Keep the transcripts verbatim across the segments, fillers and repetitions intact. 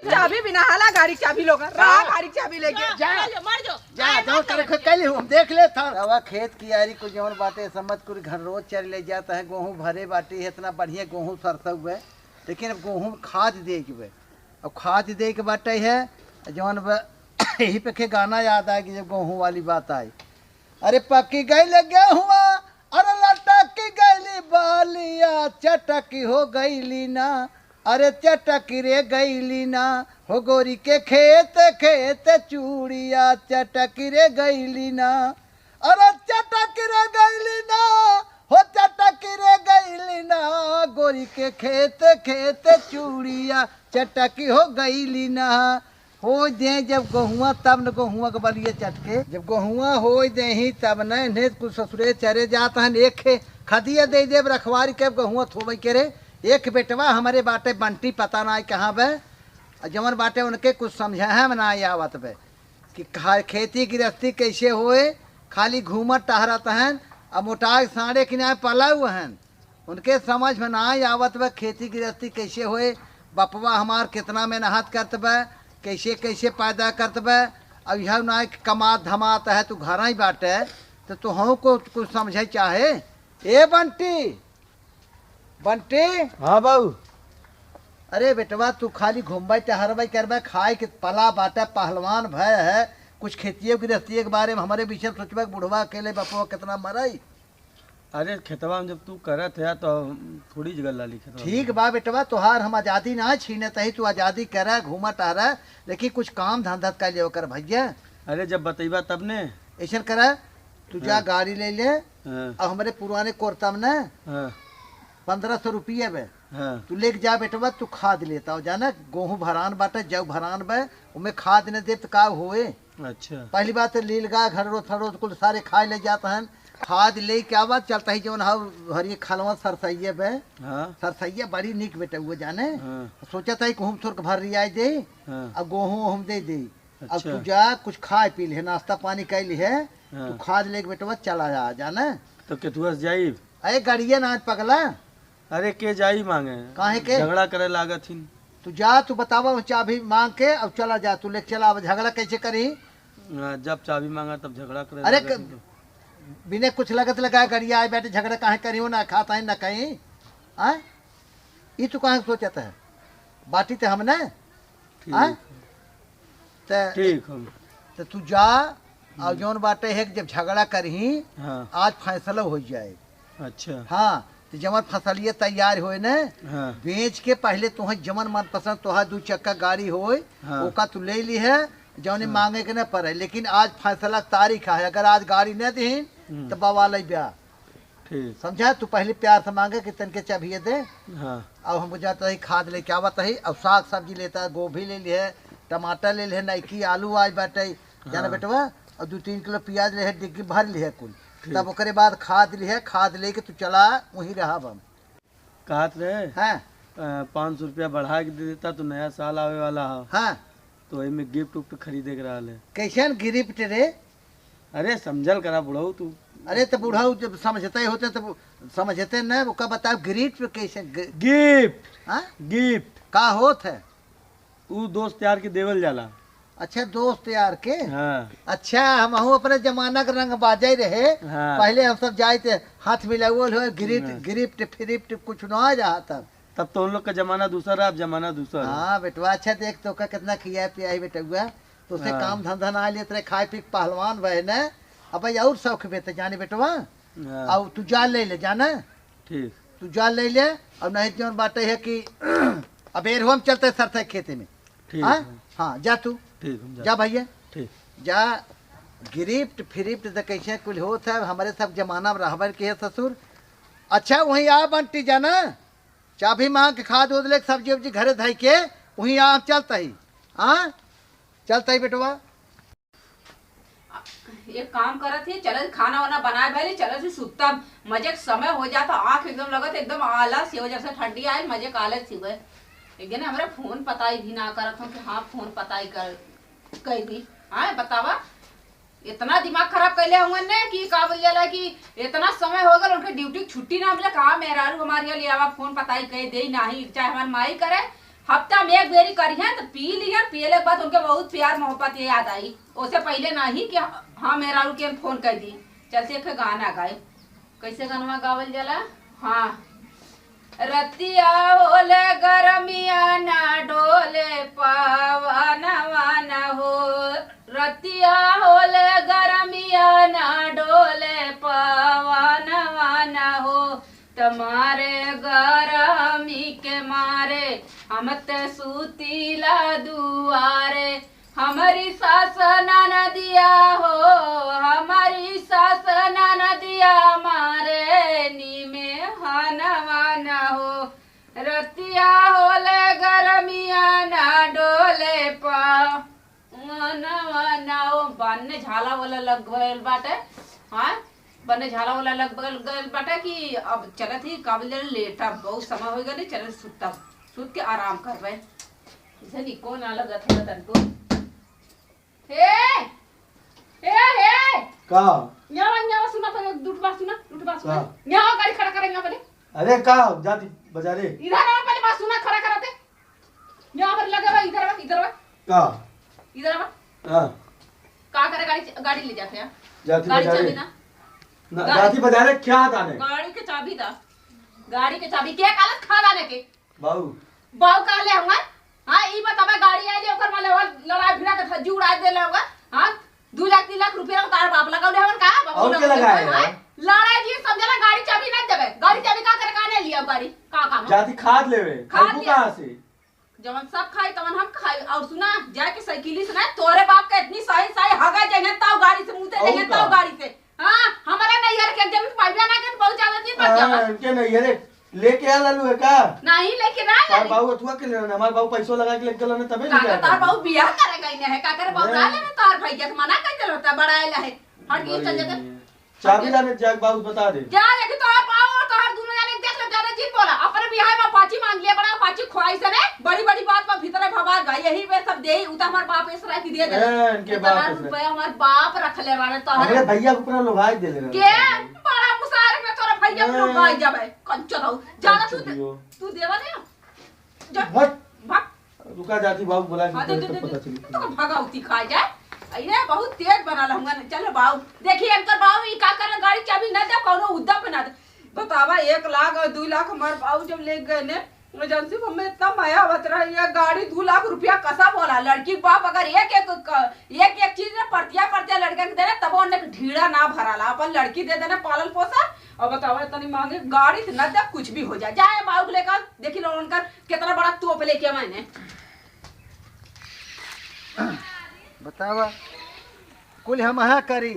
चाबी बिना हाला गाड़ी के चाबी लोग, रहा गाड़ी के चाबी लेके। जा, मर जाओ, मर जाओ। जा, मर जाओ, जाओ, करे खुद कैली हम देख ले था। रवा खेत की यारी को जौन बाटे समझ कुल घर रोज चल ले जाता है, गोहूँ भरे बाटी है, इतना बढ़िया गोहूँ सरसों हुए, लेकिन अब गोहूँ खाद दे के बे, अब खाद दे के बाटे है, जौन बे, यही पे के गाना याद आ गया, जब गोहूँ वाली बात आई। अरे पकी गइल गेहुआ, अरे लटक गइली बालिया, चटक हो गइली ना, अरे चटक रे गइली ना, हो गोरी के खेत खेत चूड़िया, चटक रे गइली ना, अरे चटक रे गइली ना, हो चटक रे गइली ना, गोरी के खेत खेत चूड़िया, चटक हो गइली ना। हो दे जब गोहुआ, तब न गोहुआ के बलिए चटके। जब गोहुआ हो देही, तब न इन्हें कुछ ससुरे चरे जात हन। एक खे खदिया दे देब रखवारी के, गोहुआ थोबई के रे। एक बेटवा हमरे बाटे बंटी, पता ना कहाँ बे। आ जवन बाटे उनके कुछ समझे हम ना आवत बे कि खा-, खेती गृहस्थी कैसे होए, खाली घूमत टहरत हन। आ मोटाक साँड़े किनारे पला हुआ हन। उनके समझ में नाहीं आवत बा खेती गृहस्थी कैसे होए, बपवा हमार कितना मेहनत करत बा, कैसे कैसे पैदा करत बा। अब यह ना कि कमात धमात है, तू घर ही बाटे, तो तू हमको कुछ समझे चाहे। ए बंटी, बंटी। हाँ बाबू। अरे बेटवा, तू खाली घूमबे टहरबे करबे, खाए के पला बाटे, पहलवान भय है, कुछ खेतिए गृहस्थी के बारे में हमरे विषय में सोचबे, बुढ़वा अकेले बपवा कितना मरई। अरे खेतवा में जब तू करत है तो थोड़ी जगह लाली खेतवा में। ठीक बा बेटवा, तोहार हम आजादी ना छीनत ही, तू आजादी करा, घूमा टहरा, लेकिन कुछ काम धंधा कर लियो कर भैया। अरे जब बतैबा तब ने। ऐसन करा, तू जा हाँ। गाड़ी ले ले, हाँ। और हमरे पुराने कोरता में ना हाँ। पन्द्रह सौ रुपया बे, हाँ। तू लेके जा बेटवा, तू खाद लेता हो, जाना गोहूँ भरान बाटे, जौ भरान बे, उमे खाद न देब त का होए? अच्छा। पहली बात तो लीलगा, घड़रो, थड़रो कुल सारे खाए ले जात हन। खाद ले के आवा, चलता ही जौन हव हरिये खलवा सरसैये बे। हाँ। सरसैये बड़ी नीक बेटा, वो जाने। हाँ। सोचत ही कि हम थोड़ भर रियाई दे, हाँ। अब गोहूँ हम दे दे। अब अच्छा। तू जा, कुछ खाए पी लिहे, नाश्ता पानी कर लिहे, हाँ। तू खाद लेके बेटवा चला जा, जाने। तो केथुआ से जाइब? अरे गड़िया ना पगला। अरे के जाई मांगे? काहे के? झगड़ा करे लागत हिन। तू जा, तू बतावा वो चाबी मांग के, अब चला जा, तू लेके चला, अब झगड़ा कैसे करी? हाँ, जब चाबी मांगा तब झगड़ा करे अरे लागत क-, हिन तो। बिना कुछ लगत लगा गड़िया आए बैठे, झगड़ा काहे करी हो, ना खाता है ना कहीं। हाँ? ई तू काहे सोचत है? बाटी ते हम ना? ठीक। हाँ? त ठीक हम। त तू जा, और हम्म। जौन बाटे है कि जब झगड़ा करही, हाँ। आज फैसला हो जाए। अच्छा। हाँ, तो जवन फसलिया तैयार होए न, हाँ। बेच के पहले तोहे जवन मनपसंद तोहार दू चक्का गाड़ी होए, हाँ। ओका तू ले लिहे, जौने हाँ। मांगे के न पड़े। लेकिन आज फैसला तारीख है, अगर आज गाड़ी न दीन, हम्म। तो बवाल है ब्याह। ठीक। समझा? तू पहले प्यार से मांगे कि तनके चबिये दे। हाँ। अब हमको जाता ही खाद लेके आवत ही, अब साग सब्जी लेता, गोभी ले लिहे, टमाटर ले लिहे, नइकी आलू आज बाटे, जाना हाँ। बेटवा, और दू तीन किलो प्याज लिहे, डिग्गी भर लिहे कुल। ठीक। तब ओकरे बाद खाद लिहे, खाद लेके तू चला, वहीं रहब हम। कहत रहे, हाँ। अ, पाँच सौ रुपया बढ़ा के दे देता तो नया साल आवे वाला है। हाँ। तो एमे गिफ्ट उफ्ट खरीदे के रहल है। कैसन गिफ्ट रे? अरे समझल करा बुढ़ऊ तू। अरे तो बुढ़ऊ जब समझते होते तो समझते न, ओका बताओ गिफ्ट कैसे ग-, गिफ्ट। हाँ? गिफ्ट। का होत है? ऊ दोस्त यार के देवल जाला। अच्छा दोस्त यार के? हाँ। अच्छा हमहू अपने जमाना के रंग बाजे रहे। हाँ। पहले हम सब जाए थे हाथ मिलावल हो गिफ्ट, हाँ। गिफ्ट फिरिफ्ट कुछ ना रहा तब। तब तो उन लोग का जमाना दूसरा रहा, अब जमाना दूसरा रहा। हाँ बेटवा, अच्छा देख तो का कितना खिया पिया है बेटवा, तो से हाँ। काम धंधा ना लेत रहे, खाए पी के पहलवान भए न। अब भाई और शौक बे तो जाने बेटवा, हाँ। अब तू जा ले ले जाना। ठीक। तू जा ले ले, और नहीं जौन बाटे है कि अबेर हो हम चलते सरथे खेते में। ठीक हाँ? है। हाँ, जा तू। ठीक, हम जा। जा भैया। ठीक। जा, गिरिफ्ट फिरिफ्ट तो कैसे कुल होत है, हमरे सब जमाना में रहबर के है ससुर। अच्छा, वहीं आ बंटी जाना, चाबी मांग के खाद उद लेके सब्जी उब्जी घरे धई के, वहीं आ, हम चलता ही। हाँ? चलता ही बेटवा। एक काम करत ही, चलत खाना वाना बनाए भले, चलत ही सुत्ता, मजे के समय हो जाता, आँख एकदम लगत, एकदम आलस, ये वजह से ठंडी आयल, मजे के आलस ही हुए। एक दिन हमरा फोन पताई भी ना करत हूँ कि हाँ, फोन पताई कर, कह दी। हाँ, बतावा, इतना दिमाग खराब कैले हुए ने कि का बोल जाला कि इतना समय हो गल, उनके ड्यूटी के छुट्टी ना मिले, कहाँ मेहरारू हमारे यहाँ ले आवा, फोन पताई कह दे, नाही, चाहे हमार माई करे, हफ्ता में एक बेरी करिहैं तो पी लिहैं, पियले के बाद उनके बहुत प्यार मोहब्बत ये याद आई। ओसे पहिले नहीं कि हाँ मेहरारू के फोन कर दी, चलते एक गाना गाए। कैसे गनवा गावल जाला? हाँ। रतिया होले गरमिया ना डोले पवनवा ना हो, रतिया होले गरमिया ना डोले पवनवा ना हो, तमारे गरमी के मारे हम त सूतीला दुआरे। हमरी सास ननदिया हो, हमरी सास ननदिया मारे नीमे हनवा न हो। रतिया होले गरमिया ना डोले पा मनवा ना हो। बन्ने झाला वाला लग गइल बाटे। हाँ, बन्ने झाला वाला लग गइल बाटे कि अब चलत ही काबिल लेटा, बहुत समय हो गइल, चलत सुतब, सुत के आराम करबे। जनी को ना लगत है तनको। हे, हे, हे। का? न्यावा, न्यावा, सुना पहले, दुठवा सुना, दुठवा सुना। का? न्यावा, गाड़ी खड़ा करे, न्यावा पहले। अरे का, जाती बाजारे। इधर आवा पहले, बात सुना, खड़ा कराते। न्यावा पहले लगे बा, इधर बा, इधर बा। का? इधर बा। हाँ। का करे गाड़ी, गाड़ी ले जाते हैं? जाती गाड़ी बाजारे। चाबी ना। ना, गा- जाती बाजारे क्या दाने? गाड़ी के चाबी दा। गाड़ी के चाबी के कालत खा दाने के? बाऊ। बाऊ का ले हवन? हाँ, ई बतावा, गाड़ी आइले, ओकर माले वो लड़ाई भिड़ा के धज्जी उड़ा देले हवन। हाँ, दू लाख, तीन लाख रुपया तार बाप लगौले हवन का? बाबू और के लगौले लगाए हवन, हाँ? हैं? लड़ाई जी समझला, गाड़ी चाबी ना देबे। गाड़ी चाबी का करे, का ले लिया गाड़ी? का काम है? जाती खाद लेवे। खाद खाबू लिया। कहाँ से? जवन सब खाई, तवन हम खाई। और सुना, जाके साइकिल से ना, तोरे बाप का इतनी सही, सही हगा जइहैं, ताऊ गाड़ी से, मुँह ते और जइहैं, का? ताऊ गाड़ी से। हाँ, हमारा नैहर के जमीन पाइबे ना के, बहुत ज्यादा दिन बच जावा। हाँ, इनके नैहरे लेके आ लालू है का? नहीं, लेके ना तार लाली। बाऊ अथुआ के लेना, हमार बाऊ पैसो लगा के लेके गलन तबे का लेके कर, आया तार था। बाऊ बियाह करे गई है, का करे, बाऊ हाँ। ना लेवे, तार भैया से मना कर देल होता, बड़ा आइला है। हट गई, चल जाते। चाबी लाने जाके बाऊ बता दे। क्या देखी, तोहार बाऊ और तोहार दोनों जाने देख ले, ज्यादा जिन बोला। अपने बियाह में पाची मांग लिया, बड़ा पाची खुआई से ने, बड़ी बड़ी बात पर भीतर भवा गई। यही में सब दे, उता हमार बाप इस रात की दे दे। ए, इनके इतना बाप इस रात। रुपया हमार बाप रख ले रहे, तोहरे हमरे भैया के ऊपर लोभाई दे ले रहे के हैं। बड़ा मुसारक में तोरा भैया को ए, भाई जाबे, कंचन हो। ज्यादा तू दे, कंचन हो। तू देवा नहीं हो? जा, हट। भाग। रुका जाती बाबू, बोला हाँ, दे, दे, दे, पता दे। चली। तो भगावती खा जाए। अरे, बहुत तेज बना लहंगा ने। चलो बाबू, देखिए, इनकर बाबू, ई का करन, गाड़ी चाबी ना दे, कौनो उद्दा पे ना दे। बतावा, एक लाख और दू लाख हमार बाबू जब ले गए ने, वो जानती हो, हमें इतना मया आवत रहा, ये गाड़ी दू लाख रुपया कसा बोला। लड़की के बाप अगर एक एक क-, एक एक चीज ने परतिया परतिया लड़का के देना, तब उन्हें ढीड़ा ना भराला। अपन लड़की दे देना पालन पोषण, और बतावा, इतनी महंगी गाड़ी से ना दे, कुछ भी हो जाए। जाए बाबू को लेकर, देखी लो उनकर कितना बड़ा तोप लेके आवे ने। बतावा, कुल हम हा करी,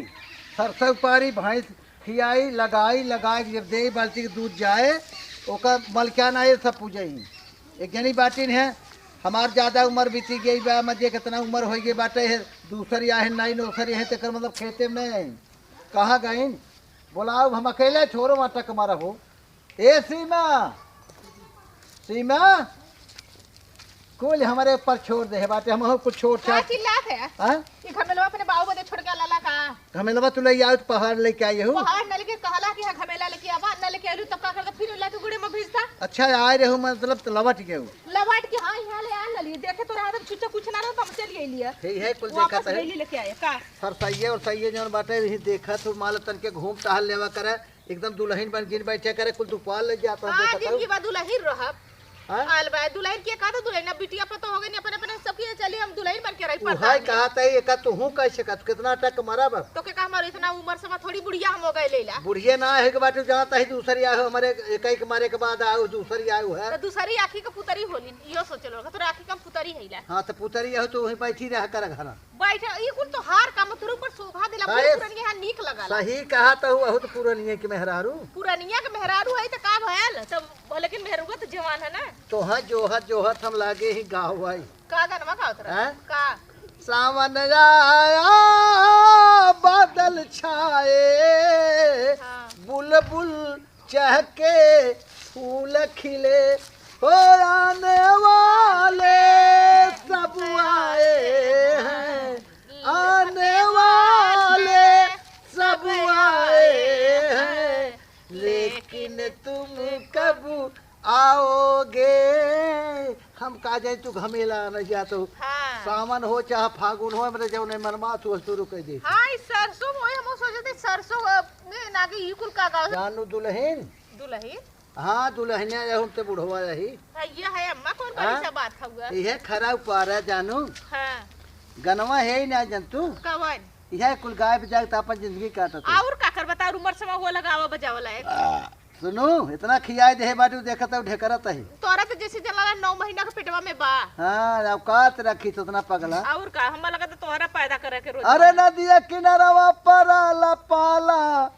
सरसों पारी, भैंस खियाई, लगाई, लगाई के जब देई बाल्टी के दूध जाए, ओकर मलकियाना ये सब पूजे ही। एक जनी बाटिन है, हमार ज्यादा उम्र बीती गई बा, मजे कितना उम्र हो गई बाटे है, दूसरी आहे नहीं, नौसरी है, तेकर मतलब खेते में नहीं आई। कहाँ गईन? बोलाओ, हम अकेले छोड़ो, वहाँ टक मारा हो। ए सीमा, सीमा, कुल हमरे ऊपर छोड़ दे बाटे, हम हो कुछ छोड़ का छाड़। चिल्लात है? हाँ? ई घमेलवा अपने बाऊ बदे छोड़ के लाला का? घमेलवा तू ले आओ, तो पहाड़ लेके आई हो। पहाड़ न लेके कहला कि हाँ घमेला लेके आवा, न लेके आलू तब का करता, फिर ला तू गुड़े में भेजता। अच्छा, आए रहो, मतलब तो लवट गए हो। लवट के, हाँ, यहाँ ले आ लली, देखे तो रहा था, छुच्छा कुछ ना रहा, तो हम चल गए लिया। ठीक है, कुल देखा वापस था। गई लेके आए का? सर सही है और सही है, जौन बाटे यही देखा तू, माल तन के घूम टहल लेवा करे। एकदम दुलहिन बन जिन बैठे करे, कुल तू पाल ले जाता है, हाँ, देखत जिनगी हऊ। बा दुलहिन रहब। हाँ? आल बा, दुलहिन के कहा तो दुलहिन, अब बिटिया पतोह हो गई, अपने, अपने सबके चली, हम दुलहिन बन के रही, उहाई परदान में। कहा तई, एका तू हूँ कह सकत, कितना टक मरब अब। तो के कहा, हमार इतना उम्र से थोड़ी बुढ़िया हम हो गए लेला। बुढ़िया ना है के बाटे, जानता ही दूसरी आयो, हमारे एक ही के मारे के बाद आयो, दूसरी आयो है। तो दूसरी आँखी के पुतरी होली, इहो सोच लो, तोरा आँखी के हम पुतरी है ला। हाँ, तो पुतरी आयो तो वहीं बैठी रहा कर घर। बैठे, ई कुल तोहार काम, तोरे ऊपर शोभा देला, काहे? बहुत पुरनिया यहाँ नीक लगाला। सही कहा तो हूँ, बहुत पुरनिया के मेहरारू। पुरनिया के मेहरारू है तो का भयल? तो लेकिन मेहरुआ तो जवान है ना। तोहा जोहत जोहत हम लागे ही गाँव आई। का गानवा गावत रहे? हैं? का? सावन आया, बादल छाए, हाँ। बुलबुल चहके फूल खिले, हो आने वाले सब आए हैं, आने वाले सब आए हैं, लेकिन तुम कब आओगे? हम का तू घमेला न जा तो। हाँ। सावन हो चाहे फागुन हो, मतलब जौने मनमा तू शुरू कर दे। हाँ, ई सरसों होए, हम सोचे थे सरसों, अ, में ना के ई कुल का का। जानू दुलहिन। दुलहिन? हाँ, दुलहिनिया यहू ते बुढ़वा यही। हाँ, ये है अम्मा, कौन हाँ? कौन सा बात हुआ? इहे खरा उपारा जानू। हाँ। गनवा है ही ना जंतु। कवन? इहे कुल गाय बजाय त अपन जिंदगी काटत है। और का कर बता, उमर समा हुआ लगावा बजावा लायक। आ, सुनू, इतना खियाए देहे बाटू, देखत हूँ ढेकरत है। तोरा तो जैसे जला नौ महीना के पेटवा में बा। हाँ, औकात रखी तो उतना पगला। और का, हमें लगा तो तोहरा पैदा करे के रोज अरे बना। नदिया किनारवा पर आला पाला,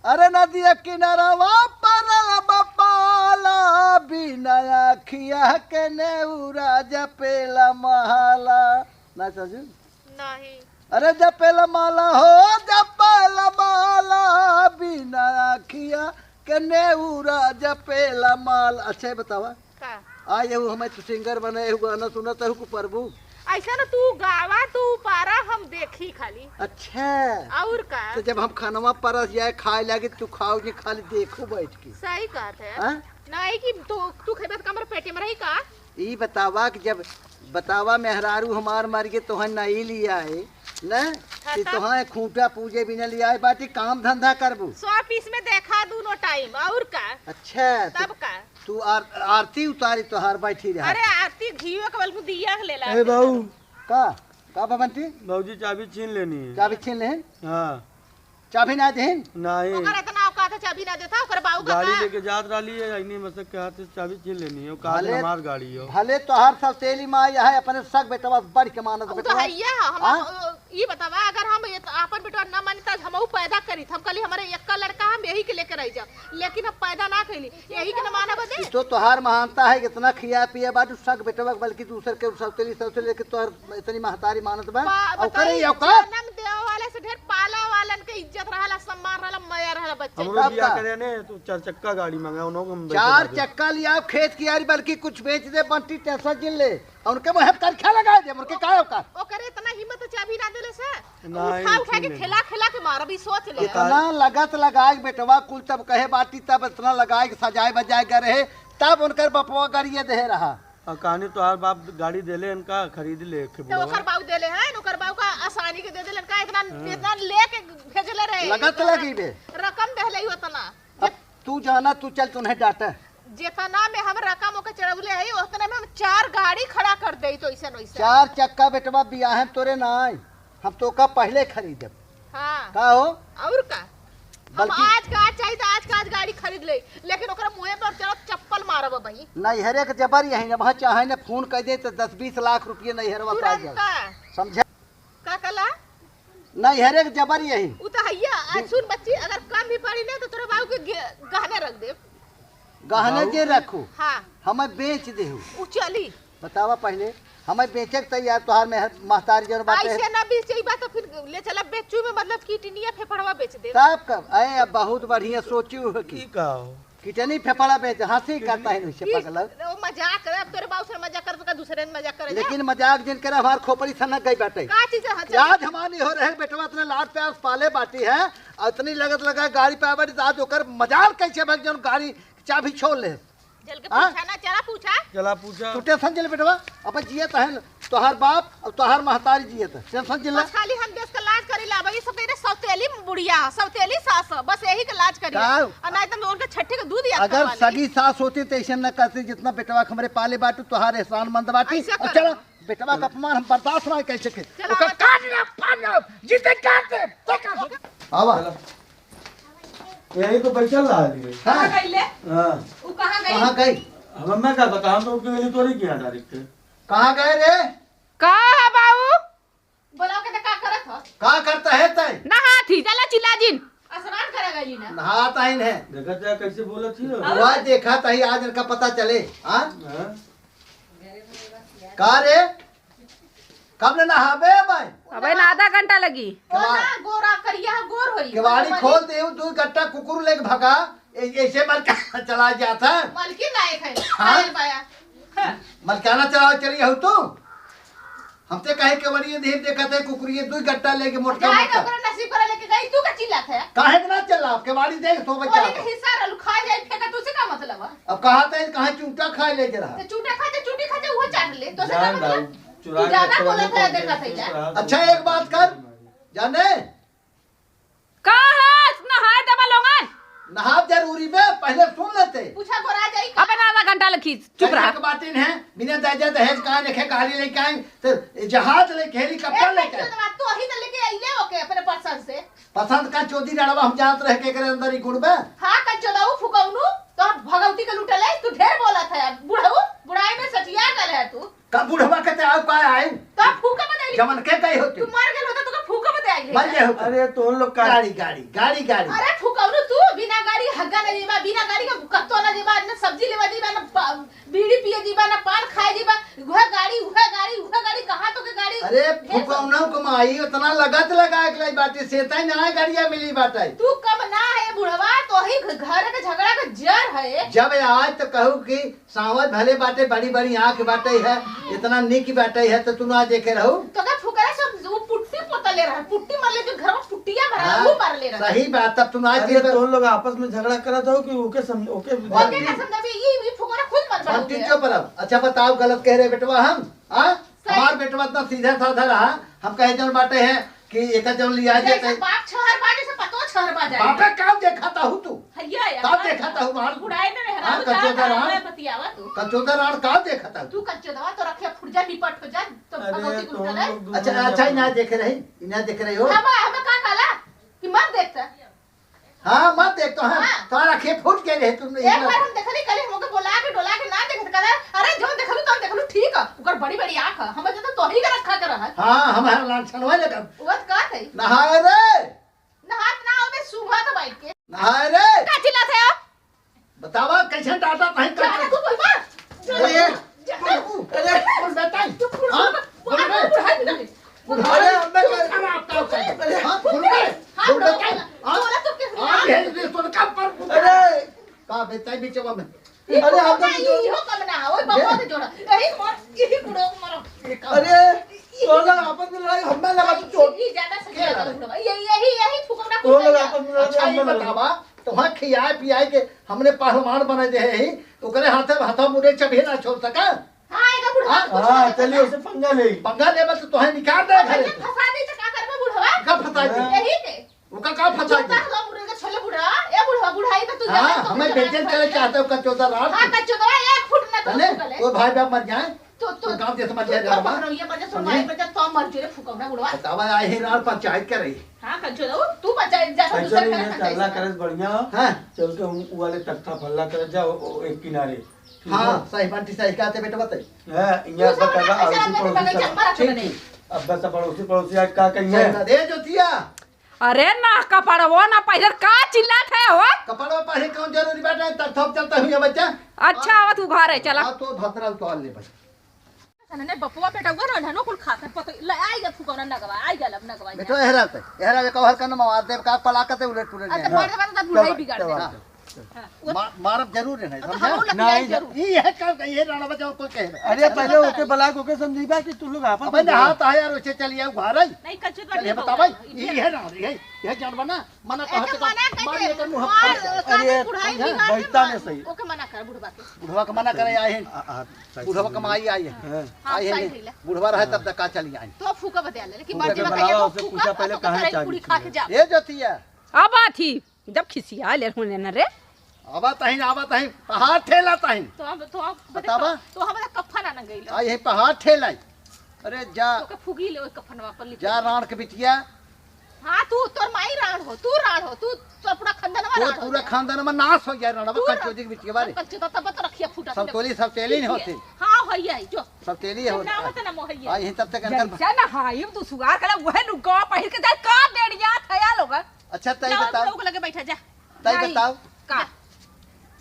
अरे नदिया किनारवा पर आला पाला, बिना अखिया के नेउरा जपेला महाला। ना चाचू? नहीं। अरे जपेला माला हो, जपेला माला, बिना अखिया के नेउरा जपेला माल। अच्छा, ये बतावा। का? आ, यहू हमें तू सिंगर बने, यहू गाना सुनत हूँ, कु प्रभु। ऐसा ना तू गावा, तू पारा, हम देखी खाली। अच्छा। और का? तो जब हम खानवा परस जाए, खाए लागे, तू खाओ जी, खाली देखू बैठ के। सही कहत है। हाँ? नहीं कि तू, तू खेबे तो हमरे पेटे में रही का? ई बतावा कि जब बतावा मेहरारू हमार मर गए, तोहन नहीं लिया है, न? हाँ, कि तब? तोहन खूंटा पूजे बिना लिया है, बाटी काम धंधा करबू। सौ पीस में देखा दोनों टाइम, और का? अच्छा, तो तब का? तू आर-, आरती उतारी तोहार बैठी रहा। अरे आरती घीवा के बल्कि दिया के लेला। ए बाबू। का? का बा बंटी? बाबूजी चाबी छीन लेनी है। चाबी छीन लेहन? हाँ। चाबी ना देहन? नहीं। ओकर इतना औकात है, चाबी ना देता, ओकर बाऊ का गाड़ी का? लेके जात रहली है, इन्हीं में से के हाथ से चाबी छीन लेनी है, वो कहा भले, हमार गाड़ी हो। भले तोहार सौतेली माँ यह है, अपने सग बेटवा बढ़ के मानत उ तो बेटवा। है ही है, हम हाँ? ई बतावा, अगर हम ये त-, आपन बेटवा ना मानी, त हमहू पैदा करी। हम कहली, "हमारे एक्का लड़का, हम यही के लेके रह जाओ," लेकिन हम पैदा ना कैली, यही के ना माना बदे। ई तो तोहार महानता है, इतना खिया पिए बाटू, सग बेटवा, बल्कि दूसर के सौतेली, सौतेली लेके तोहार इतनी महतारी मानत बा। बा-, और बताई, करे ये औकात? जन्म देवे वाले से ढेर पाला वालन के इज्जत रहला, सम्मान रहला, मया रहला बच्चा हमरो के। बियाह तब का? करे ने, तो चार चक्का गाड़ी मंगा, उन्हों को हम बैठे चार रहते। चक्का लिया, खेत कियारी, बल्कि कुछ बेच दे, बंटी टेंशन जिन ले। और उनके मुँह पर करखा लगा दे, उनके का औकात? ओकरे इतना हिम्मत तो चाबी ना देले से। नहीं, उठा उठा के नहीं। खेला खेला के मारब, ई सोच ले। इतना लगत लगाए बेटवा कुल तब कहे बाटी, तब इतना लगाए के सजाए बजाए के रहे, तब उनकर बपवा गरिए देहे रहा। और कहानी तोहार बाप गाड़ी देले इनका खरीद ले के तो बुढ़वा। ओकर बाऊ देले हैं, ओकर बाऊ का आसानी के दे देले इनका, इतना, हाँ। इतना लेके भेजले रहे। लगत लगी बे। रकम देले ही उतना। अब तू जाना, तू चल, तू नहीं डांटे। जितना में हम रकम ओके चढ़ौले है, उतने में हम चार गाड़ी खड़ा कर दे, तो ऐसे नहीं से। चार चक्का बेटवा बियाहे तोरे ना आई, हम तो का पहले खरीदब। हाँ। का हो? और का? हम बल्कि आज का आज चाहिए तो आज का आज गाड़ी खरीद ले, लेकिन ओकरा मुँहे पर चढ़त चप्पल मारब भाई। नैहरे के जबर यही न, वहाँ चाहे न फोन कर दे तो दस बीस लाख रुपये नैहरवा पाई तुरंत। जाए। समझे? का कला? नैहरे के जबर यही। उ तो हैया। आज सुन बच्ची, अगर कम भी पड़ी ना तो तोरा बाबू के गे-, गहने रख दे। गहने बाबू जे के? रखू, हाँ। हमें बेच देहू। उ चली। बतावा पहले, हमें बेचे के तैयार तोहार में महतारी जौन बाटे। ऐसे ना बेचे, ई बात तो फिर ले चला बेचू में, मतलब किडनिया फेफड़वा बेच दे। तब कब? अरे, अब बहुत बढ़िया सोचू हो कि ई का हो? किडनी फेफड़ा बेच, हंसी करता है नुसे पगला। वो मजाक कर, अब तोरे बाबू से मजाक कर, तो का दूसरे ने मजाक करे जा? लेकिन मजाक जिन करे, हमार खोपड़ी सनक गई बाटे। का चीज है? आज हमारी हो रहे बेटवा इतने लाड प्यार से पाले बाटी है, और इतनी लगत लगा गाड़ी पे आवे, तो आज ओकर मजाल कैसे भग जौन गाड़ी चाबी छोड़ ले। चल के हाँ? पूछा ना, चला पूछा। चला पूछा। तू टेंशन चले बेटवा, अब जियत है तोहार बाप और तोहार महतारी जियत है, टेंशन चले। बस खाली हम देश का लाज करी ला, भाई सब तेरे सौतेली बुढ़िया, सौतेली सास, बस यही का लाज करी। का? और नहीं तो उनके छठे के दूध या अगर खवाले। सगी सास होती तो ऐसे न करती, जितना बेटवा के हमरे पाले बाटू, तोहार एहसान मंद बाटी। ऐसा और करो। चला, बेटवा का अपमान हम बर्दाश्त ना कर सके। चला, ओकर बस। काट ले, फाड़ ले, जिते काट दे, ते काट दे। आवा। यही तो बैठल रहा है। हाँ। कहाँ गईले? हाँ। उ कहाँ गई? कहाँ गई? अब मैं का बता, हम तो उनके लिए तोरी किया डायरेक्ट। कहाँ गए रे? का है बाबू? बोला के तो का करत हो? का करता है तय? नहात ही, चला चिल्ला जिन। स्नान करे गई ना। नहात आइन है। देखा जाए कैसे बोलत ही हो। वह देखा तही आज इनका पता चले। हाँ? हाँ। का रे? कब ले नहाबे भाई? अबे ना आधा घंटा लगी। केवा-, गोरा, गोरा, करिया, गोर होई। केवाड़ी खोल दे, दू गट्टा कुकुर लेके भगा। ए-, ऐसे मलका चला जाता है। मलकिन लायक है। हाँ? अरे बाया। हाँ। मलकाना चलाओ चली हो तू। हमसे कहे केवड़िए देख देखत है कुकुरिए दू गट्टा लेके मोटका जाए मोटका। तो ओकरा नसीब करा लेके तई तू का चिल्लात है? काहे के ना चिल्लाब? केवाड़ी देख, सोबे ओही के हिस्सा रहल, खा जाई, फेंका, तुसे का मतलब है? अब कहा तई, कहाँ चूटा खाए ले के रहा? तो चूटा खा, तो चूटी खा, तो उहो चाट ले, तो से का जान मतलब? दाऊ, चुरा तू के ज्यादा रखवा बोलत है, देखा था जा। अच्छा, एक बात कर, जाने? का है? नहाए देबा लोगन? नहाब जरूरी बे, पहले सुन लेते। पूछा गोरा जाई का? अबे ना, आधा घंटा लखी, चुप रहा। कहिया के बातिन है, बिना दादा दहेज का देखे गाड़ी लेके आई, तो जहाज लेके, हेलीकॉप्टर ए, लेके आई। तो ही तो लेके आइले ओके अपने पसंद से। पसंद का चोदी रड़वा हम जात रह के एकरे अंदर ही गुड़ बे। हाँ, का चोदाऊ फुकौनू, तो भगवती के लूटले, तू ढेर बोलत है, बुढ़ऊ, बुढ़ाई में सठिया गल है तू। का बुढ़वा के ते आउ का आइन? तो फूका बदे आइल। जवन के गई होती। तू मर गेल होता, तू का फूका बदे आइल। मर गए होता। अरे तो लोग का गाड़ी, गाड़ी, गाड़ी, गाड़ी। अरे फुकौनू तू, बिना गाड़ी हग्गा न जेबा, बिना गाड़ी का कत्तो न जेबा, न सब्जी लेवा जेबा, न पा-, बीड़ी पिए जेबा, न पान खाए जेबा, उहे गाड़ी, उहे गाड़ी, उहे गाड़ी, कहाँ तो के गाड़ी? अरे फुकौनू कमाई उतना लगत लगा के लाई बाटी से तई ना गाड़िया मिली बाटे। तू कम ना है बुढ़वा, तो ही घ-, घर के झगड़ा का जड़ है। जब आज तो कहू कि साँवर भले बाटे, बड़ी बड़ी आँख बाटे है, इतना निक बाटे है, तो तू ना देखे रहू। तो का फुकरा सब वो पुट्टी पोतले रहे, पुट्टी मरले जो घर में पुट्टिया भरा, हाँ, वो मरले रहे। सही बात, तब तू ना अरे, देखे तो लोग आपस में झगड़ा करत हो कि ओके सम-, ओके ओके का समझाबी? ई, ई फुकरा खुद मर बाबू भक्ति के। चुप रह। अच्छा बताओ, गलत कह रहे बेटवा हम? हाँ? सही। हमार बेटवा इतना सीधा साधा रहा, हम कहे जौन बाटे है, कि एकर जौन लिया जैसे जाए। बाप छहर बा, जैसे पतो छहर बा जाए। बापे का देखत हूँ तू? हैया यार, का देखत हूँ मार? बुढ़ाई में मेहरारू हाँ, का कचोदा राड़। बतियावा तू। कचोदा राड़ का देखत हूँ? तू कचोदवा तो रखे फुट जा, निपट हो जा, तो अरे, भगवती कुल तो करे। हम लोग अच्छा, दूनों अच्छा, ही जने ना देख रही, ई ना देख रही हो। हम, हम का कहला कि मत देखता। हाँ, मत देख तो हम हाँ। तोरा खेत फूट के रहे तुम एक बार हम देखली, कल हमके बोला के, डोला के ना देखत करे। अरे, जौन देखलू, तौन देखलू, ठीक है। ओकर बड़ी, बड़ी आँख है। हम तो तोही के रखा के रहल। हाँ, हम हर लांछनवा लगा। वो तो कहत है। नहाए रे। नहात ना होबे, सूंघत बैठ के। नहाए रे। का चिल्लात है आप? बतावा, कैसे डांटा तहीं का? जाने को बोलबा? अरे, जाने को। अरे, बोल बेटा। चुप, चुप, हाँ? चुप, बोल बे। बुढ़ा भी लगे। बुढ़ा अरे, बे। हमें चुप, कर। अरे, हाँ, बोल बे। हाँ, बोल बे। बोल। हाँ? बोला तो क्या? हाँ, ये, ये सुन का पर अरे। का बेटा बीचवा में। अरे, हम तो ये, इहो कम ना, ओए बाबा ये? के जोड़ा। यही मर, यही बुढ़ो मरो। ये का? अरे, ये, ये, तोला आपस में लड़ाई, हमें लगा तू चोट। ये ज्यादा सही क्या लगा लड़ाई? बुढ़वा। ये, यही, यही फुकौना तोला कुछ आपस में लड़ाई, अच्छा, ये हमें लगा। बतावा, तोहार खियाए पियाए के हमने पहलवान बना दे है ही, ओकरे हाथे हाथा मुरे चबिये ना छोड़ सका। हाँ, एगो बुढ़वा हाँ? कुछ हाँ, नहीं चलिए, पता। उसे पंगा ले। पंगा लेबा तो तोहे निकाल दे अब घरे ये से। फंसा दी तो का करबे बुढ़वा? का फंसा दी? हाँ। यही के। ओका का फंसा दी? जूता हवा मुरे के छोले बुढ़वा। ए बुढ़वा, बुढ़ाई तो तू हाँ, जाने तो हमें कुछ बेचैन नहीं करे है। चाहते हो, कचोदा रात हाँ, को। कचोदा एक फुट ना तो तने? सुकले। तो भाई बाप मर जाए। तो, तो, तो गाँव जैसे मर तो, जाए तो घर में। पकड़ो, ये बजे तो समझे? मारे बजे तो मर जो रे फुकौना बुढ़वा। बतावा, आए ही रात पंचायत करे। हाँ, कचोदा, तू पंचायत जा, तो ऐसा दूसरा नहीं, घर ये पंचायत चलना से। करे बढ़िया। हाँ। चल के उ, उ वाले तख्ता फल्ला करे जा, ओ, ओ, एक किनारे। ठीक हाँ, है? सही बात, सही कहते बेटा, बताई। हाँ, तू यहाँ सब बता ना बा, पैसा अड़ोसी अपने पड़ोसी बगल सब। चम्मा रख ठीक, देने। ठीक। अब बस पड़ोसी, पड़ोसी आज का कहिए? चल, दे जोतिया। अरे ना, कपड़वो ना पहिरत, का चिल्लात है हो? कपड़वा पहिरे कौन जरूरी बाटे? तब थोप चलता हुई बच्चा। अच्छा, आवत हूँ घरे, चला। हाँ, तो भतरा उतार ले बस। नहीं, बपुआ बेटा हुआ ना, ननो कुल खात है, पतो, ले, आई गया फुकौना नगवा, आई गया अब नगवा, बेटवा, एहरा पे, एहरा पे कवर करना, मार देब का पलाकते उलट पुलट अच्छा, जाए। बड़ बात तो बुढ़ाई चला, बिगाड़ चला। देगा। हाँ, वो मा-, मारब जरूर है, अब तो समझा? हम लोग नहीं, लड़ाई जरूर। ये है का, ये राणा बचाओ कोई कहे ना। अरे, पहले ओके बलाक ओके समझीबा कि तू लोग आपस अबे में ना, लड़ो। हाथ आया और उसे चलिए, उघार आई। नहीं, कचोदा चलिए, नहीं बताओ भाई, होगा। ये है राणा, ये, ये जान बना, मना तो कहते ओके, तो मना मार कइके, ये तो मुँह मार, पर ओके, बुढ़ाई अरे, बिगाड़ समझा, देगा। बैठता नहीं सही। ओके, मना कर बुढ़वा के। बुढ़वा के मना करे आए हैं। आ, आ, सही बुढ़वा से कमाई आई है। हाँ। हाँ, आई है सही नहीं। है। बुढ़वा रहे तब तक का चली आई। तो फूका बदे आले, लेकिन फूका बर्जी के में बलावा, कहिए, ओसे फूका, पूछा पहले फूका कहाँ करे, चाबी पूरी थी? खा के जा। ए जोतिया। अब आत ही। जब खिसिया ले होने न रे। आवा तहिन, आवा तहिन, पहाड़ ठेला तहिन। तो हम, तो हम, बतावा। तो हम कफन आना गइल। आ, यही पहाड़ ठेला। अरे जा। तो के फुगी ले ओए कफनवा पर लिख। जा राण के बिटिया। हाँ, तू, तोर माई राण हो, तू राण हो, तू, तोर पूरा खानदानवा तोर राण हो पूरा जा। खानदानवा नाश हो जाए, राणवा तू राण। कंचोदी के बिटिया बारे। कंचोदा तब तो रखिया फूटत सब ले। टोली, सब टोली ठीक है। होती। हाँ, होइया, जो। सब टोली हो। ना आवत ना मोहइया। आ, यही तब तक अंदर जैसे ना हाइब तू सुगार कला, वह लुगावा पहिर के जाए, का डेढ़िया थया लोगन। अच्छा, तई जा, बताओ। लोग लगे बैठा जा। तई नहीं। बताओ। का?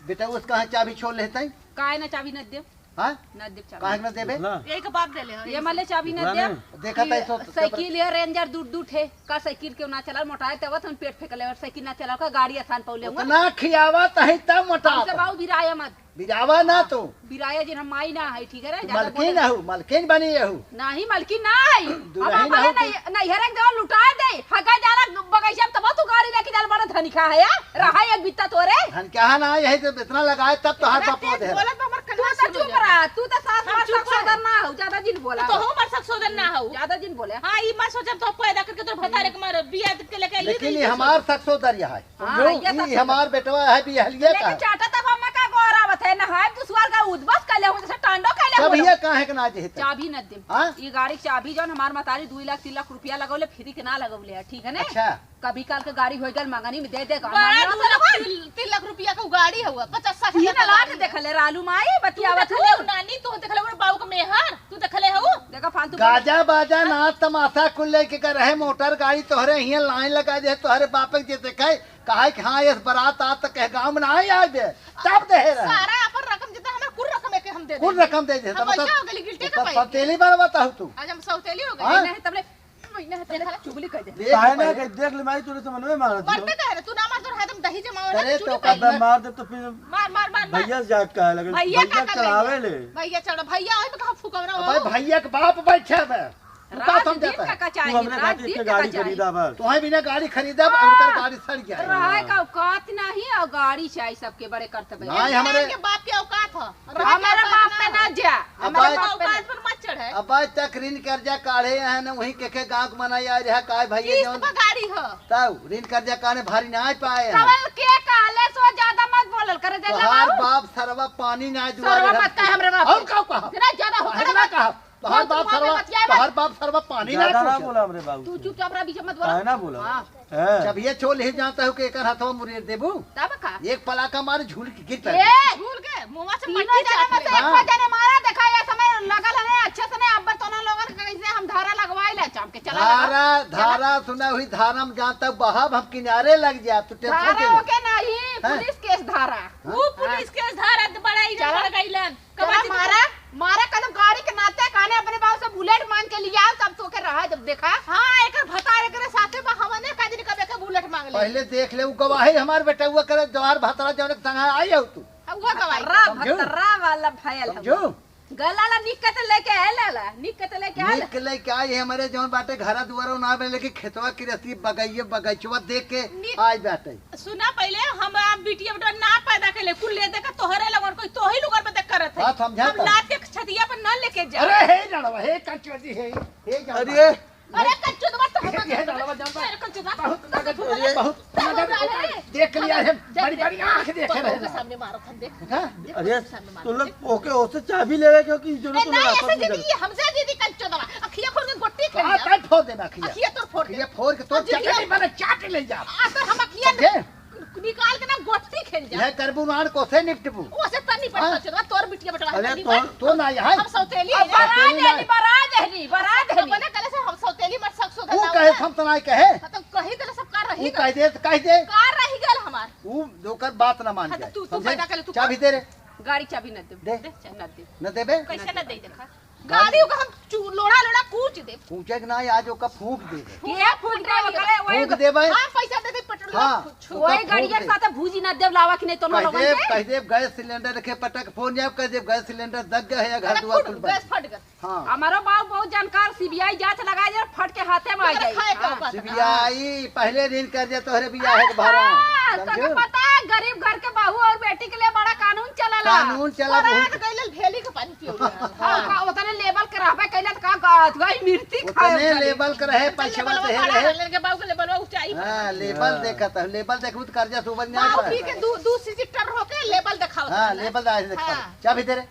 बेटा, उस कहाँ चाबी छोड़ लेते हैं? काहे ना चाबी न दे? हाँ? ना देब चाबी। काहे के ना देबे? ना। यही के बाप देले हो, ये यही माले से। चाबी ना ना, देब। ना। देखा था, ई सोच, साइकिल है, रेंजर दू, दू ठे। का साइकिल क्यों ना चला, मोटाए तब हम पेट फेंकले और साइकिल ना चला, का गाड़ी आसान पौले हुआ। उतना खियावा तही तब मोटा हमसे था। बाऊ बिराया मत। बिरावा ना हाँ, तू। बिराया जिन हम माई ना है, ठीक है रे? तू ज्यादा मलकिन बोले। हऊ, मलकिन बनी हऊ। नहीं, मलकिन ना है। दुल्हन हम हऊ भले तू। नहीं, नहीं, हरे देवा लुटा दे। हगा जाला बगैचा में तब तू गाड़ी लेके जाल बड़ा धनिका है यार। रहा एक बित्ता तोरे। धन क्या है ना, यही जब इतना लगाए तब तो हर इतना बाप तेज दे। बोलत बा, हमर तू कन्ना तो सुन चुप ले। रहा, तू तो सास हम मार चुप ससुर रहे। ना हो, ज्यादा जिन बोला। तो हो मार ससुर ना हो। ज्यादा जिन बोले। हाँ, ई मत सोचब तो पैदा करके तोर भतारे के मार बिया के लेके आई लेकिन तो ये ये हमार सोच। ससुर यह है। हाँ, समझो? ये ई सब हमार बेटवा है, बिहलिया लेकिन का। चाटा तब हम का गोरावत है, ना है दुसवार का उदबस कैले हो, जैसे टांडो कैले हो। सब ये काहे के ना जेहे तब? चाबी न दे। हाँ? ये गाड़ी के चाबी जौन हमार मतारी दुई लाख, तीन लाख रुपया लगौले, फ्री के ना लगौले है, ठीक है ना? अच्छा। कभी काल के गाड़ी हो गल, मंगनी में दे दे, गाड़ी बड़ा में दू लाख, तीन, तीन लाख रुपया का गाड़ी हुआ, पचास साठ हजार का गाड़ी। देखले रालू माई, तू बतियावत देखले हऊ। हो नानी, तू देखले हो बाऊ का मेहर, तू देखले हो? देखा फालतू गाजा बाजा, हाँ? नाच तमाशा कुल लेके कर रहे, मोटर गाड़ी तोहरे हियां लाइन लगा दे, तोहरे बाप के जे देखे, कहा कि हाँ, इस बारात आ तक कह गाँव में ना आई आए बे, तब दे रहे। सारा अपन रकम जितना हमार कुल रकम है के हम दे कुल देंगे। रकम दे दे, हम तब वैसे तब हो गए, गिल्टी का ऊपर पाई। सौतेली बनवा ता हूँ तू। आज हम सौतेली हो गए। हाँ? नहीं, तबले, नहीं, तबले चुगली कर दे। देख काहे ना पहले। के देख ले माई, तोरे समझ में मारत हो। मरते कहे रे, तू ना मार, तोर हाथ में दही जमावे ना, अरे चुगली तो कर दे। कदम मार दे तो फिर मार, मार, मार, मार। भैया से जाके कहे लगे, भैया भैया का करेंगे? चढ़ावे ले। भैया चढ़ा, भैया ओही में कहाँ फुकौरा अब हो? भाई भैया के बाप बैठे बे। तू का रात समझा दिन था? का कचाई, तू हमरे रात खातिर दिन के का गाड़ी कचाई। खरीदा बस। तोहे बिना गाड़ी खरीदा, हाँ। उनकर गाड़ी सड़ गया। रहे का औकात नहीं और गाड़ी चाही सबके बड़े करतबे। नहीं, हमरे के बाप के औकात ह। हमारे बाप पे ना जा, अब हमारे आज बाप पे ना। औकात पर मत चढ़े। अब आज तक ऋण कर्जा काढ़े हैं ना, वहीं के के गाँव के मना आ रहा, काय भैया किस्त जौन पर गाड़ी ह। तब ऋण कर्जा काढ़े भारी ना आ पाए हैं। तवल के कहले सो ज्यादा मत बोलल करे, जल्ला तोहार बाबू। बाप सरवा पानी ना दुआ सरवा रहा। मत कहे हमरे बाप और के। का कहा? इतना ज्यादा हो अरे गया ना मत। कहा। तोहार बाप सरवा, तोहार बाप सरवा पानी ना ज्यादा ना पूछे। बोला हमरे बाबू तू से। चुपचाप रह, बीच में मत बोला। काहे ना बोला? हाँ। हैं? जब ये चोल ही जानता हूँ कि एकर हथवा मुरेर देबू। तब का? एक पलाका मार झूल के गिर पड़। ए! झूल के मुंहवा से तीनों मट्टी जने जात में से ले। एको हाँ। जने मारा देखा, ये समय लगल है, अच्छे से नहीं, अब तो ना लोगन के कैसे हम धारा लगवाई ले, चाप के चला लगा। धारा, चला। धारा सुना हुई, धारा में जानता हूँ, बहाव हम किनारे लग जाए, तू टेंशन धारा के ले। ओके नहीं, हैं? पुलिस केस धारा। हाँ? वो पुलिस केस धारा तो बड़ा ही चला। लड़ गईलन। चला कबाची मारा, मारा कदम गाड़ी के नाते काने अपने बाबू से बुलेट मांग के लिया, तब तो के रहा जब देखा। हाँ, एकर भतार एकरे साथे बा, हमने का दिन कबे के बुलेट मांग ले। पहले देख ले, उ गवाही हमार बेटउआ करे, जवार भतरा जौन के संग आई हो तू। हाँ, वो गवाही। भतरा, समझू? भतरा वाला भयल हम। समझू? गला ला निक के तो लेके आए लाला, निक के तो लेके आए। निक के लेके आई हमरे जौन बाटे घरा दुआरो ना बने, लेकिन खेतवा की रस्ती बगैये बगैचवा देख के निक आई बाटे। सुना पहिले, हम आप बिटिया बेटा ना पैदा कैले, कुल ले देकर तोहरे लगन कोई तोही लोगन पे देख करत है। हाँ, समझा हम तो। लात के छतिया पर न लेके जा। अरे हे लड़वा, हे कंचुआ जी, हे, हे जान अरे। अरे कंचुआ तो मत ये, ये लड़वा जान अरे कंचुआ बहुत मदद, अरे। बहुत मदद अरे। देख लिया है, बड़ी, बड़ी आँख देखे बहू के रहे। सामने मारो, हम देख। हाँ? देख, अरे, बहू के सामने मारो। तो लोग ओके, ओसे चाबी लेवे के कि जो ए, तुम नहीं, आपस ऐसे में दीदी, कर- हमसे दीदी कंचुआ दवा। अखिया खोल के गोटी खेल हाँ, जा। तब फोड़ देना अखिया। अखिया तोर फोड़ दे। अखिया फोड़ के तोर और जिंदगी चटनी बना चाट ले जा। आ, तो हम अखिया समझे? निकाल के ना गोटी खेल जा। यह करबू नान को से निपटबू। ओ से तनी पर हाँ? सोचो, तोर बिटिया बेटा अरे तनी तो पर। तो ना यहाँ। हम सौतेली अब है। बराज सौतेली है, ना। बराज है, बराज है। बने कले से हम सौतेली मत सक सो वो गला कहे हुआ। हम तो ना कहे। हाँ, तो कही गले सब का रही वो गल। कह दे, तो कह दे। का रही गल हमार। वो जोकर बात ना मान हाँ, तो जाए। तू, तू समझे? पैदा कर ले, तू चाबी कर। दे रे। गाड़ी चाबी न दे। दे। दे, चाबी न दे। न देबे? कैसे न दे देखा? गाड़ी ओका हम चू-, लोढ़ा लोढ़ा कूच देब। कूचे के ना, आज ओका फूंक देबे। के फूंक देबे? ओकरे, ओए फूंक देबे। हाँ, पैसा दे दे, पेट्रोल हाँ, फू-, छू-, ओए ओका फूंक गाड़िया के दे। साथ भूजी ना देब लावा कि नहीं तो ना कह लोगन देब, के। कह देब गैस सिलेंडर के पटक फोन जाब, कह देब गैस सिलेंडर दग गया है, घर गैस दुआर फट, कुल बंद। गैस फट गया। हाँ। हमारो बाबू बहुत जानकार, सीबीआई जांच लगा दे, फट के हाथे में आ जाई। खाए के हाँ। औकात ना। सीबीआई पहले दिन कर दे तोहरे बियाह के भरा। हाँ, समझू? तोके पता है, गरीब घर के बहू और बेटी के लिए बड़ा कानून चलला। कानून चला परात बहुत। गइल भेली के पानी पियो। हाँ, का उतने लेवल के रहबे कैले त का कहत, वही मिर्ची खाए उतने उतने। लेवल के रहे, उतने पैसा लेवल दे वाला रहे। लेके बाबू के लेवल ऊंचाई पर। हाँ, लेवल हाँ। देखत है, लेवल देखबू त कर्जा से उबर नहीं बाबू पाए। पी के दू, दू सीजी टर होके लेवल देखावत हाँ, रहला। लेवल आए देखा। हाँ। चाबी दे रे।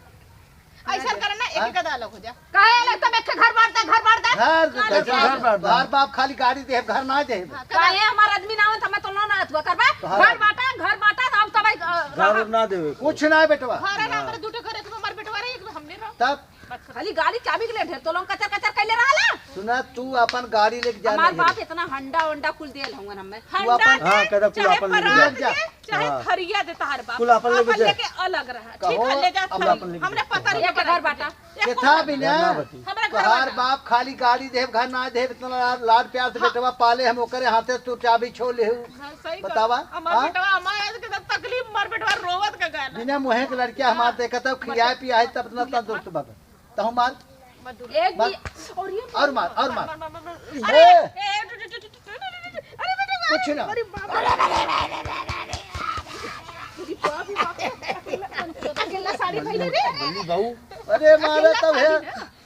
ऐसा करे ना, एक हाँ? एक आधा अलग हो जा। काहे अलग? तब एक घर बांट दे, घर बांट दे। घर, घर, घर, घर बांट दे। घर बाप खाली गाड़ी दे, घर ना दे। हाँ, काहे हमार आदमी ना आवत, हमें तो ना, ना अथुआ करबे। तो हाँ। घर बांटा, घर बांटा, तो हम तब, अ, घर रहा। ना देवे। कुछ ना बेटवा। घर है ना, हाँ। हमारे दू ठो घर है, तो हमारे बेटवा रही, एक हमने रहो। तब? खाली गाड़ी चाबी के लिए ढेर तो लोग कचर कचर कैले रहला। सुना, तू अपन गाड़ी लेके जा, हमार नहीं बाप है। इतना हंडा वंडा कुल देल हवन हमें। तू अपन हंडा हाँ, दे, कहता कुल चाहे अपन लेके परात जा। दे, चाहे हाँ। थरिया दे तहार बाप। कुल अपन लेके अपन जा। लेके अलग रहा। ठीक कहो, है, ले जा अपन थरी। लेके हमरे जा। पता नहीं एक घर बाटा। केथा बिना, ना बती। हमरा घर तोहार बाटा। बाप खाली गाड़ी देब, घर ना देब, इतना लाड, लाड प्यार से हाँ। बेटवा पाले हम, ओकरे हाथे तू चाबी छो लेहू। हाँ, सही बतावा, कहा। हमार हाँ? बेटवा, हमार आज के तकलीफ, हमार बेटवा रोवत का गाना। बिना मुँहे के लड़किया हमार हाँ। देखत हो, खियाए पियाए तब इतना तंदुरुस्त बाबा। तहु मार। एक मार। भी, और ये और मार, और मार। मार, मार, मार, मार। ए! अरे, ए, टु, टु, टु, टु, टु, टु, टु, अरे, बेटा, कुछ ना। अरे, बाप रे। अरे, बाप रे, बाप रे। अकेला साड़ी पहने रे। बल्ली बाबू। अरे, मारा तब है।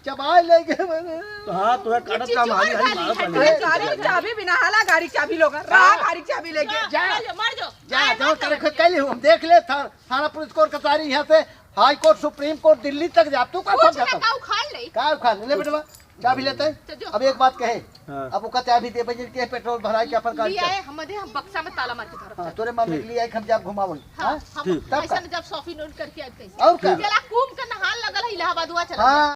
चबाए ले गए मैंने। तो हाँ, तो है, काटत काम हाली, हाली मारत हाली। अरे, गाड़ी की चाबी बिना हाला, गाड़ी की चाबी लोग। रहा, गाड़ी की चाबी लेके। जा। मार जो, मार जो। जा, जाओ, करे खुद कैली हम देख ले, था-, थाना पुलिस कोर्ट कचहरी यहाँ से high court, supreme court, Delhi तक जा, तू का कुछ सब ना, जाता? का उखाड़ ले? का उखाड़ ले? ले बेटवा, चाबी लेते हैं। चल जो। अब एक बात कहे, हाँ। अब ओका चाबी दे बजे के पेट्रोल भराई के अपन गाड़ी लिया चल। है, हम दे, हम बक्सा में ताला मार के धरब। हाँ, तोरे मामले के ठीक। लिए आई, हम जाब घुमावल। हाँ, हाँ? हम ठीक। तब ऐसा का? ना जब शॉपिंग उन करके आए कैसे? और का? चला कुंभ का नहान लगल है इलाहाबाद, हुआ चला हाँ।